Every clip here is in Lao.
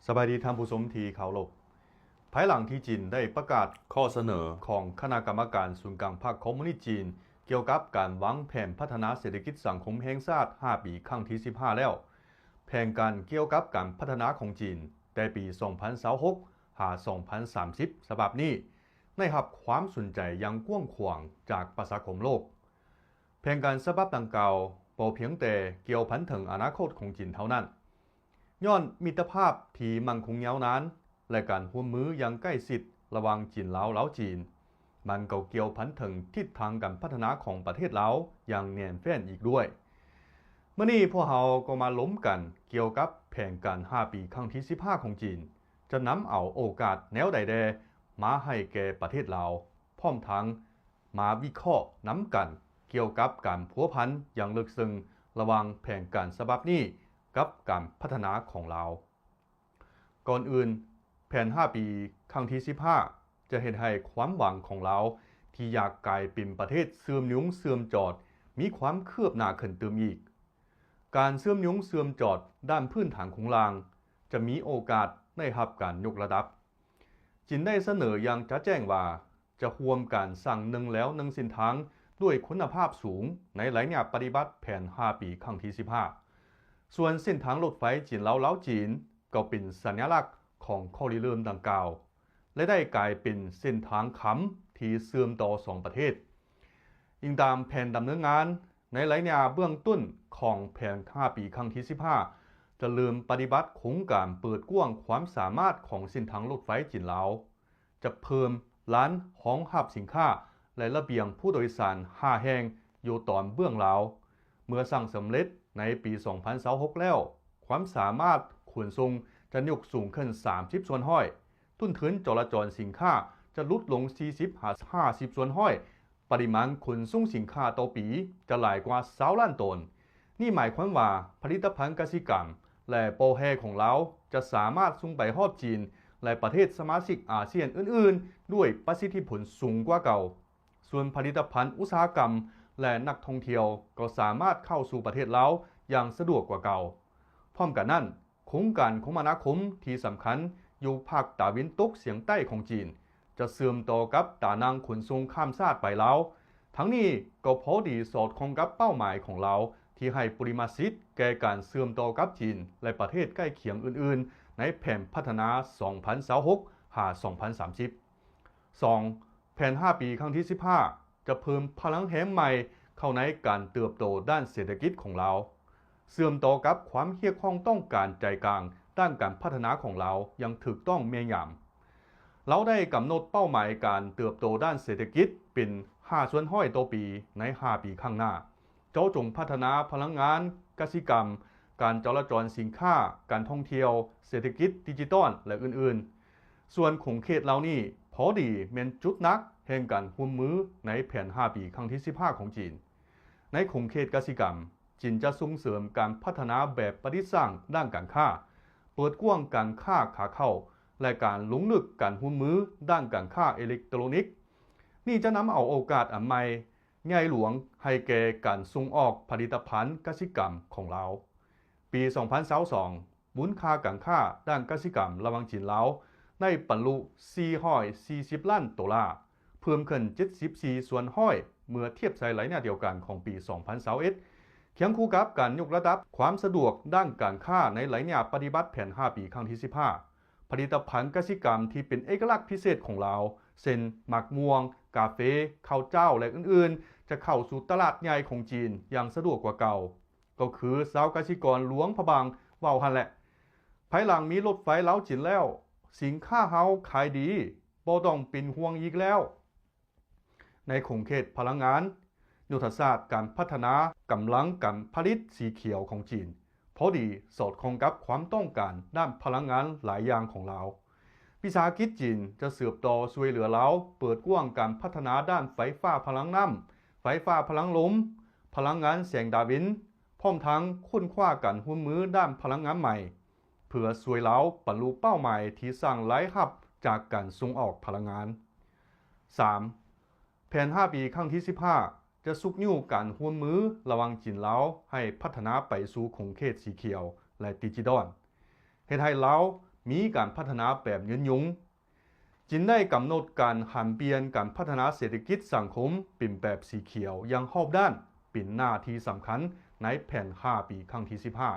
ສະບາຍດີທ່ານຜູ້ຊົມທີ່ເຄົາລົບ. ພາຍຫຼັງທີ່ຈີນໄດ້ປະກາດຂໍ້ສະເໜີຂອງຄະນະກຳມະການສູນກາງພັກຄອມມູນິດຈີນ ກ່ຽວກັບການວາງແຜນພັດທະນາເສດຖະກິດສັງຄົມແຫ່ງຊາດຫ້າປີຄັ້ງທີສິບຫ້າແລ້ວ, ແຜນການກ່ຽວກັບການພັດທະນາຂອງຈີນແຕ່ປີສອງພັນຊາວຫົກຫາສອງພັນສາມສິບ ສະບັບນີ້ ໄດ້ຮັບຄວາມສົນໃຈຢ່າງກວ້າງຂວາງຈາກປະຊາຄົມໂລກ. ແຜນການສະບັບດັ່ງກ່າວບໍ່ພຽງແຕ່ກ່ຽວພັນເຖິງອະນາຄົດຂອງຈີນເທົ່ານັ້ນ, ຍ້ອນມິດຕະພາບທີ່ໝັ້ນຄົງຍາວນານ ແລະ ການຮ່ວມມືຢ່າງໃກ້ຊິດລະຫວ່າງຈີນ-ລາວ, ລາວ-ຈີນ, ມັນກໍກ່ຽວພັນເຖິງທິດທາງການພັດທະນາຂອງປະເທດລາວຢ່າງແໜ້ນແຟ້ນອີກດ້ວຍ. ມື້ນີ້ພວກເຮົາກໍມາລົມກັນກ່ຽວກັບແຜນການຫ້າປີຄັ້ງທີສິບຫ້າຂອງຈີນ ຈະນຳເອົາໂອກາດແນວໃດແດ່ມາໃຫ້ແກ່ປະເທດລາວ, ພ້ອມທັງມາວິເຄາະນຳກັນກ່ຽວກັບການພົວພັນຢ່າງເລິກເຊິ່ງລະຫວ່າງແຜນການສະບັບນີ້ກັບການພັດທະນາຂອງລາວ. ກ່ອນອື່ນ, ແຜນຫ້າປີຄັ້ງທີສິບຫ້າ ຈະເຮັດໃຫ້ຄວາມຫວັງຂອງລາວທີ່ຢາກກາຍເປັນປະເທດເຊື່ອມໂຍງເຊື່ອມຈອດ ມີຄວາມຄືບໜ້າຂຶ້ນຕື່ມອີກ. ການເຊື່ອມໂຍງເຊື່ອມຈອດດ້ານພື້ນຖານໂຄງລ່າງ ຈະມີໂອກາດໄດ້ຮັບການຍົກລະດັບ. ຈີນໄດ້ສະເໜີຢ່າງຈະແຈ້ງວ່າ ຈະຮ່ວມກັນສ້າງໜຶ່ງແລວໜຶ່ງເສັ້ນທາງດ້ວຍຄຸນນະພາບສູງໃນໄລຍະປະຕິບັດແຜນຫ້າປີຄັ້ງທີສິບຫ້າ. ສ່ວນເສັ້ນທາງລົດໄຟຈີນລາວ, ລາວ-ຈີນ ກໍເປັນສັນຍະລັກຂອງຂໍ້ລິເລີ່ມດັ່ງກ່າວ ແລະ ໄດ້ກາຍເປັນເສັ້ນທາງຄຳທີ່ເຊື່ອມຕໍ່ສອງປະເທດ. ອີງຕາມແຜນດຳເນີນງານ, ໃນໄລຍະເບື້ອງຕົ້ນຂອງແຜນຫ້າປີຄັ້ງທີສິບຫ້າ ຈະເລີ່ມປະຕິບັດໂຄງການເປີດກວ້າງຄວາມສາມາດຂອງເສັ້ນທາງລົດໄຟຈີນລາວ, ຈະເພີ່ມລານຮອງຮັບສິນຄ້າ ແລະ ລະບຽງຜູ້ໂດຍສານຫ້າແຫ່ງຢູ່ຕອນເບື້ອງລາວ. ເມື່ອສ້າງສຳເລັດໃນປີສອງພັນຊາວຫົກແລ້ວ, ຄວາມສາມາດຂົນສົ່ງຈະຍົກສູງຂຶ້ນສາມສິບສ່ວນຮ້ອຍ, ຕົ້ນທຶນຈໍລະຈອນສິນຄ້າຈະຫຼຸດລົງສີ່ສິບຫາຫ້າສິບສ່ວນຮ້ອຍ, ປະລິມານຂົນສົ່ງສິນຄ້າຕໍ່ປີຈະຫຼາຍກວ່າຊາວລ້ານໂຕນ. ນີ້ໝາຍຄວາມວ່າຜະລິດຕະພັນກະສິກຳ ແລະ ປໍແຮ່ຂອງລາວຈະສາມາດສົ່ງໄປຮອດຈີນ ແລະ ປະເທດສະມາຊິກອາຊຽນອື່ນໆ ດ້ວຍປະສິດທິຜົນສູງກວ່າເກົ່າ. ສ່ວນຜະລິດຕະພັນອຸດສາຫະກຳ ແລະ ນັກທ່ອງທ່ຽວກໍສາມາດເຂົ້າສູ່ປະເທດລາວຢ່າງສະດວກກວ່າເກົ່າ. ພ້ອມກັນນັ້ນ, ໂຄງການຄົມມະນາຄົມທີ່ສຳຄັນຢູ່ພາກຕາເວັນຕົກສຽງໃຕ້ຂອງຈີນ ຈະເຊື່ອມຕໍ່ກັບຕາໜ່າງຂົນສົ່ງຂ້າມຊາດໄປລາວ. ທັງນີ້ກໍພໍດີສອດຄ່ອງກັບເປົ້າໝາຍຂອງລາວທີ່ໃຫ້ປຸລິມະສິດແກ່ການເຊື່ອມຕໍ່ກັບຈີນ ແລະ ປະເທດໃກ້ຄຽງອື່ນໆ ໃນແຜນພັດທະນາສອງພັນຊາວຫົກຫາສອງພັນສາມສິບ. ສອງ, ແຜນຫ້າປີຄັ້ງທີສິບຫ້າ ຈະເພີ່ມພະລັງແຮງໃໝ່ເຂົ້າໃນການເຕີບໂຕດ້ານເສດຖະກິດຂອງລາວ, ເຊື່ອມຕໍ່ກັບຄວາມຮຽກຮ້ອງຕ້ອງການໃຈກາງດ້ານການພັດທະນາຂອງລາວຢ່າງຖືກຕ້ອງແມ່ນຍາມ. ລາວໄດ້ກຳນົດເປົ້າໝາຍການເຕີບໂຕດ້ານເສດຖະກິດເປັນຫ້າສ່ວນຮ້ອຍຕໍ່ປີໃນຫ້າປີຂ້າງໜ້າ, ເຈາະຈົງພັດທະນາພະລັງງານ, ກະສິກຳ, ການຈໍລະຈອນສິນຄ້າ, ການທ່ອງທ່ຽວ, ເສດຖະກິດດິຈິຕອນ ແລະ ອື່ນໆ. ສ່ວນຂົງເຂດເຫຼົ່ານີ້ພໍດີແມ່ນຈຸດໜັກແຫ່ງການຮ່ວມມືໃນແຜນຫ້າປີຄັ້ງທີສິບຫ້າຂອງຈີນ. ໃນຂົງເຂດກະສິກຳ, ຈີນຈະສົ່ງເສີມການພັດທະນາແບບປະດິດສ້າງດ້ານການຄ້າ, ເປີດກວ້າງການຄ້າຂາເຂົ້າ ແລະ ການລົງລຶກການຮ່ວມມືດ້ານການຄ້າເອເລັກໂຕຣນິກ. ນີ້ຈະນຳເອົາໂອກາດອັນໃໝ່ ໃຫຍ່ຫຼວງໃຫ້ແກ່ການສົ່ງອອກຜະລິດຕະພັນກະສິກຳຂອງລາວ. ປີສອງພັນຊາວສອງ ມູນຄ່າການຄ້າດ້ານກະສິກຳລະຫວ່າງຈີນ-ລາວ ໄດ້ບັນລຸສີ່ຮ້ອຍສີ່ສິບລ້ານໂດລາ, ເພີ່ມຂຶ້ນເຈັດສິບສີ່ສ່ວນຮ້ອຍເມື່ອທຽບໃສ່ໄລຍະດຽວກັນຂອງປີສອງພັນຊາວເອັດ. ຄຽງຄູ່ກັບການຍົກລະດັບຄວາມສະດວກດ້ານການຄ້າໃນໄລຍະປະຕິບັດແຜນຫ້າປີຄັ້ງທີສິບຫ້າ, ຜະລິດຕະພັນກະສິກຳທີ່ເປັນເອກະລັກພິເສດຂອງລາວ ເຊັ່ນ ໝາກມ່ວງ, ກາເຟ, ເຂົ້າຈ້າວ ແລະ ອື່ນໆ ຈະເຂົ້າສູ່ຕະຫຼາດໃຫຍ່ຂອງຈີນຢ່າງສະດວກກວ່າເກົ່າ, ກໍຄືຊາວກະສິກອນຫຼວງພະບາງເວົ້າຫັ້ນແຫຼະ. ພາຍຫຼັງມີລົດໄຟລາວ-ຈີນແລ້ວ, ສິນຄ້າເຮົາຂາຍດີ, ບໍ່ຕ້ອງເປັນຫ່ວງອີກແລ້ວ. ໃນຂົງເຂດພະລັງງານ, ຍຸດທະສາດການພັດທະນາກຳລັງການຜະລິດສີຂຽວຂອງຈີນ ພໍດີສອດຄ່ອງກັບຄວາມຕ້ອງການດ້ານພະລັງງານຫຼາຍຢ່າງຂອງລາວ. ວິສາຫະກິດຈີນຈະສືບຕໍ່ຊ່ວຍເຫຼືອລາວເປີດກວ້າງການພັດທະນາດ້ານໄຟຟ້າພະລັງນ້ຳ, ໄຟຟ້າພະລັງລົມ, ພະລັງງານແສງດາເວັນ, ພ້ອມທັງຄົ້ນຄວ້າການຮ່ວມມືດ້ານພະລັງງານໃໝ່ ເພື່ອຊ່ວຍລາວບັນລຸເປົ້າໝາຍທີ່ສ້າງລາຍຮັບຈາກການສົ່ງອອກພະລັງງານ. ສາມ, ແຜນຫ້າປີຄັ້ງທີສິບຫ້າ ຈະຊຸກຍູ້ການຮ່ວມມືລະຫວ່າງຈີນ-ລາວໃຫ້ພັດທະນາໄປສູ່ຂົງເຂດສີຂຽວ ແລະ ດິຈິຕອນ, ເຮັດໃຫ້ລາວ ມີການພັດທະນາແບບຍືນຍົງ. ຈີນໄດ້ກຳນົດການຫັນປ່ຽນການພັດທະນາເສດຖະກິດສັງຄົມເປັນແບບສີຂຽວຢ່າງຮອບດ້ານ ເປັນໜ້າທີ່ສຳຄັນໃນແຜນຫ້າປີຄັ້ງທີສິບຫ້າ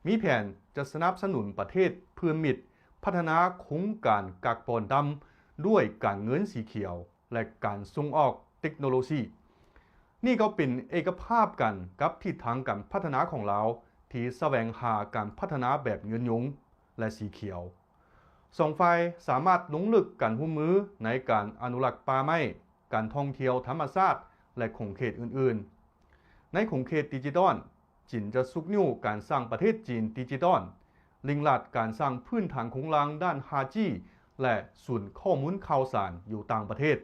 ມີແຜນຈະສະໜັບສະໜູນປະເທດເພື່ອມິດພັດທະນາໂຄງການກາກບອນຕ່ຳດ້ວຍການເງິນສີຂຽວ ແລະ ການສົ່ງອອກເຕັກໂນໂລຊີ. ນີ້ກໍເປັນເອກະພາບກັນກັບທິດທາງການພັດທະນາຂອງລາວ ທີ່ສະແຫວງຫາການພັດທະນາແບບຍືນຍົງ ແລະ ສີຂຽວ. ສອງຝ່າຍສາມາດລົງເລິກການຮ່ວມມືໃນການອະນຸລັກປ່າໄມ້, ການທ່ອງທ່ຽວທຳມະຊາດ ແລະ ຂົງເຂດອື່ນໆ. ໃນຂົງເຂດດິຈິຕອນ, ຈີນຈະຊຸກຍູ້ການສ້າງປະເທດຈີນດິຈິຕອນ, ເລັ່ງລັດການສ້າງພື້ນຖານໂຄງລ່າງດ້ານຫ້າຈີ ແລະ ສູນຂໍ້ມູນຂ່າວສານຢູ່ຕ່າງປະເທດ.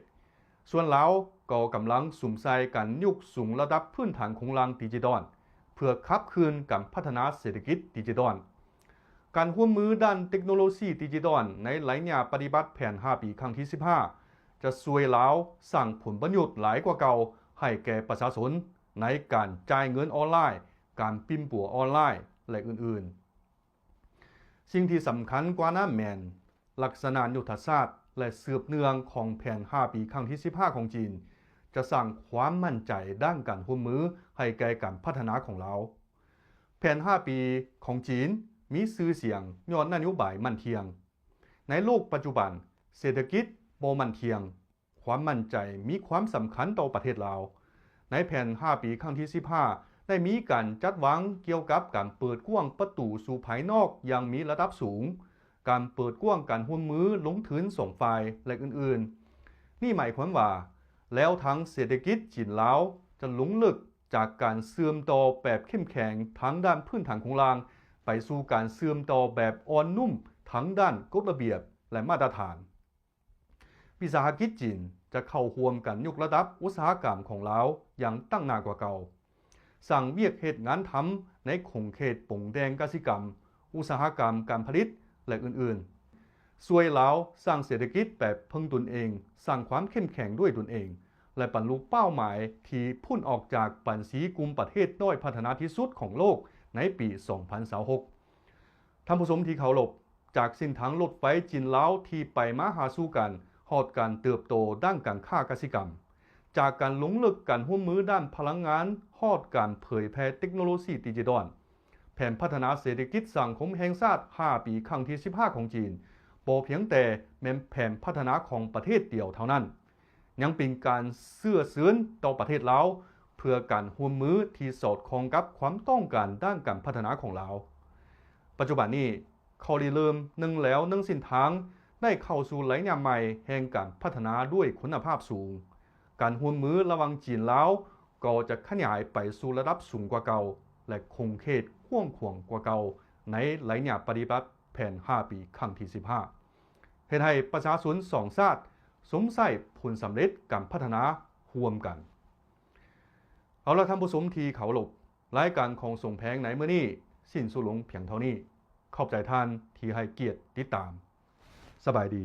ສ່ວນລາວກໍກຳລັງສຸມໃສ່ການຍົກສູງລະດັບພື້ນຖານໂຄງລ່າງດິຈິຕອນ ເພື່ອຂັບເຄື່ອນການພັດທະນາເສດຖະກິດດິຈິຕອນ. ການຮ່ວມມືດ້ານເຕັກໂນໂລຊີດິຈິຕອນໃນໄລຍະປະຕິບັດແຜນຫ້າປີຄັ້ງທີສິບຫ້າ ຈະຊ່ວຍລາວສ້າງຜົນປະໂຫຍດຫຼາຍກວ່າເກົ່າໃຫ້ແກ່ປະຊາຊົນ ໃນການຈ່າຍເງິນອອນລາຍ, ການປິ່ນປົວອອນລາຍ ແລະ ອື່ນໆ. ສິ່ງທີ່ສຳຄັນກວ່ານັ້ນແມ່ນ ລັກສະນະຍຸດທະສາດ ແລະ ສືບເນື່ອງຂອງແຜນຫ້າປີຄັ້ງທີສິບຫ້າຂອງຈີນ ຈະສ້າງຄວາມໝັ້ນໃຈດ້ານການຮ່ວມມືໃຫ້ແກ່ການພັດທະນາຂອງລາວ. ແຜນຫ້າປີຂອງຈີນມີຊື່ສຽງຍ້ອນນະໂຍບາຍໝັ້ນທ່ຽງ. ໃນໂລກປັດຈຸບັນ, ເສດຖະກິດບໍ່ໝັ້ນທ່ຽງ, ຄວາມໝັ້ນໃຈມີຄວາມສຳຄັນຕໍ່ປະເທດລາວ. ໃນແຜນຫ້າປີຄັ້ງທີສິບຫ້າ ໄດ້ມີການຈັດວາງກ່ຽວກັບການເປີດກວ້າງປະຕູສູ່ພາຍນອກຢ່າງມີລະດັບສູງ, ການເປີດກວ້າງການຮ່ວມມືລົງທຶນສອງຝ່າຍ ແລະ ອື່ນໆ. ນີ້ໝາຍຄວາມວ່າ ແລວທາງເສດຖະກິດຈີນລາວຈະລົງເລິກຈາກການເຊື່ອມຕໍ່ແບບເຂັ້ມແຂງທາງດ້ານພື້ນຖານໂຄງລ່າງ ໄປສູ່ການເຊື່ອມຕໍ່ແບບອ່ອນນຸ້ມທາງດ້ານກົດລະບຽບ ແລະ ມາດຕະຖານ. ວິສາຫະກິດຈີນຈະເຂົ້າຮ່ວມການຍົກລະດັບອຸດສາຫະກຳຂອງລາວຢ່າງຕັ້ງໜ້າກວ່າເກົ່າ, ສ້າງວຽກເຮັດງານທຳໃນຂົງເຂດປົງແຕ່ງກະສິກຳ, ອຸດສາຫະກຳການຜະລິດ ແລະ ອື່ນໆ, ຊ່ວຍລາວສ້າງເສດຖະກິດແບບເພິ່ງຕົນເອງ, ສ້າງຄວາມເຂັ້ມແຂງດ້ວຍຕົນເອງ ແລະ ບັນລຸເປົ້າໝາຍທີ່ພົ້ນອອກຈາກບັນຊີກຸ່ມປະເທດດ້ອຍພັດທະນາທີ່ສຸດຂອງໂລກໃນປີສອງພັນຊາວຫົກ. ທ່ານຜູ້ຊົມທີ່ເຄົາລົບ, ຈາກເສັ້ນທາງລົດໄຟຈີນລາວທີ່ໄປມາຫາສູ່ກັນ ຮອດການເຕີບໂຕດ້ານການຄ້າກະສິກຳ, ຈາກການລົງເລິກການຮ່ວມມືດ້ານພະລັງງານ ຮອດການເຜີຍແຜ່ເຕັກໂນໂລຊີດິຈິຕອນ, ແຜນພັດທະນາເສດຖະກິດສັງຄົມແຫ່ງຊາດຫ້າປີຄັ້ງທີສິບຫ້າຂອງຈີນ ບໍ່ພຽງແຕ່ແມ່ນແຜນພັດທະນາຂອງປະເທດດຽວເທົ່ານັ້ນ, ຍັງເປັນການເຊື້ອເຊີນຕໍ່ປະເທດລາວ ເພື່ອການຮ່ວມມືທີ່ສອດຄ່ອງກັບຄວາມຕ້ອງການດ້ານການພັດທະນາຂອງລາວ. ປັດຈຸບັນນີ້, ຂໍ້ລິເລີ່ມໜຶ່ງແລວໜຶ່ງເສັ້ນທາງ ໄດ້ເຂົ້າສູ່ໄລຍະໃໝ່ແຫ່ງການພັດທະນາດ້ວຍຄຸນນະພາບສູງ. ການຮ່ວມມືລະຫວ່າງຈີນ-ລາວ ກໍຈະຂະຫຍາຍໄປສູ່ລະດັບສູງກວ່າເກົ່າ ແລະ ຂົງເຂດກວ້າງຂວາງກວ່າເກົ່າ ໃນໄລຍະປະຕິບັດແຜນຫ້າປີຄັ້ງທີສິບຫ້າ ເຮັດໃຫ້ປະຊາຊົນສອງຊາດຊົມໃຊ້ຜົນສຳເລັດການພັດທະນາຮ່ວມກັນ. ເອົາລະທ່ານຜູ້ຊົມທີ່ເຄົາລົບ, ລາຍການຂອງສົງແພງໃນມື້ນີ້ສິ້ນສຸດລົງພຽງເທົ່ານີ້. ຂອບໃຈທ່ານທີ່ໃຫ້ກຽດຕິດຕາມ. ສະບາຍດີ.